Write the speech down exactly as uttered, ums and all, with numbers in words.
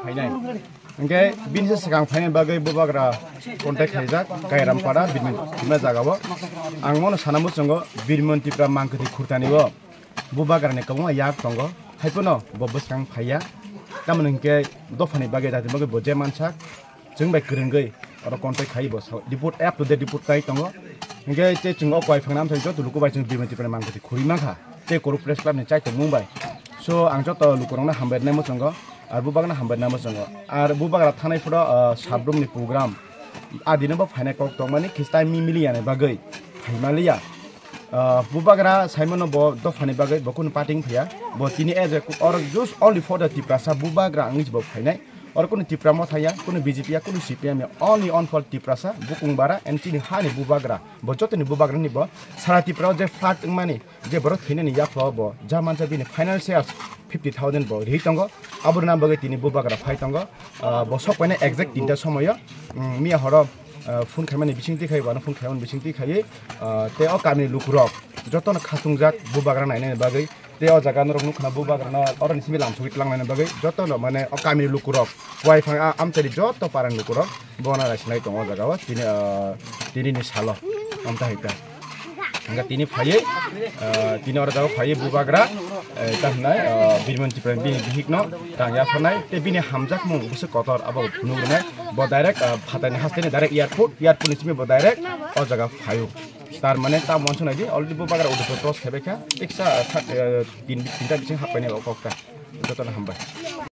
Phainai. Hingke bini se swkang phainai bagwi bubagra contact khaijak, Kairampada, Birmon Tipra jagao. Ang mono sana muchungo Birmon Tipra mangkwthwi khurtanio bubagrani kwbangma yak tongo. Haiphano bo bwskang phaiya. Tamoni hingke dophani bagwi, jatini bagwi bo je mansak, chwng bai kwrwngwi oro contact khai bo sa-, report, up to date report khai tongo. Hingke tei chwng o koi phang nam thai joto luku bai chwng Birmon Tipra mangkwthwi khurwi mankha. Tei Koruk Press Club ni chaitok mung bai. So, ang joto lukurokno hambai rwnai muchungo, ar bubagno hambai rwnai muchungo. Ar bubagra thanai phoro, ah, sabrum ni program. Adino bo phainai kok tongmani khis time mi mili yani bagwi phaimaliya. Ah, bubagra saimano bo dophani bagwi bo kunu party wng phaiya. Bo tini as a, or just only for the Tiprasa bubagra wngwi bo phainai. Or kunu Tipra Motha ya, kunu B J P ya, kunu C P M ya, only on for Tiprasa, bukung bara and chini hani bubagra. Bo jotoni bubagra ni bo sara Tipra o je flat wngmani, je borok thwinani yaphao bo ja mansa bini final shares fifty thousand bo riwi tongo. Aboni nam bagwi tini bubagra phai tongo. Ah, bo sok paina exact tinta somoyo, mm, miya horo, ah, phone khaimani bising twi khai, wano phone khaimani bising twi khai, ah, tei o kamini lukurok jotono khatungjak bubagra nainani bagwi. Tei o jaga norok nukha na bubagrano oroni simi lamsogwi tlangnani bagwi jotono mane o kamini lukurok, wai phang a-, amchaini joto parani lukurok bono raisinai tongo o jaga o tini, ah, tini ni salo amta hai ta. Hingke tini phaiwi, ah, tini oro jaga phaiwi bubagra, eh, ta hwnai, ah, Birmon Tipra bini bihikno rang yapharnai tei bini hamjakmung bwswk kotor abo phunuk rwnai. Bo direct, ah, phatani hasteni direct airport, airport ni simi bo direct o jaga phaio. Tar mane ta monso naidi already bubagra udu cross khebai kha, teksa, ah, tin, tinta bising happaini o kokta. Jotono hambai.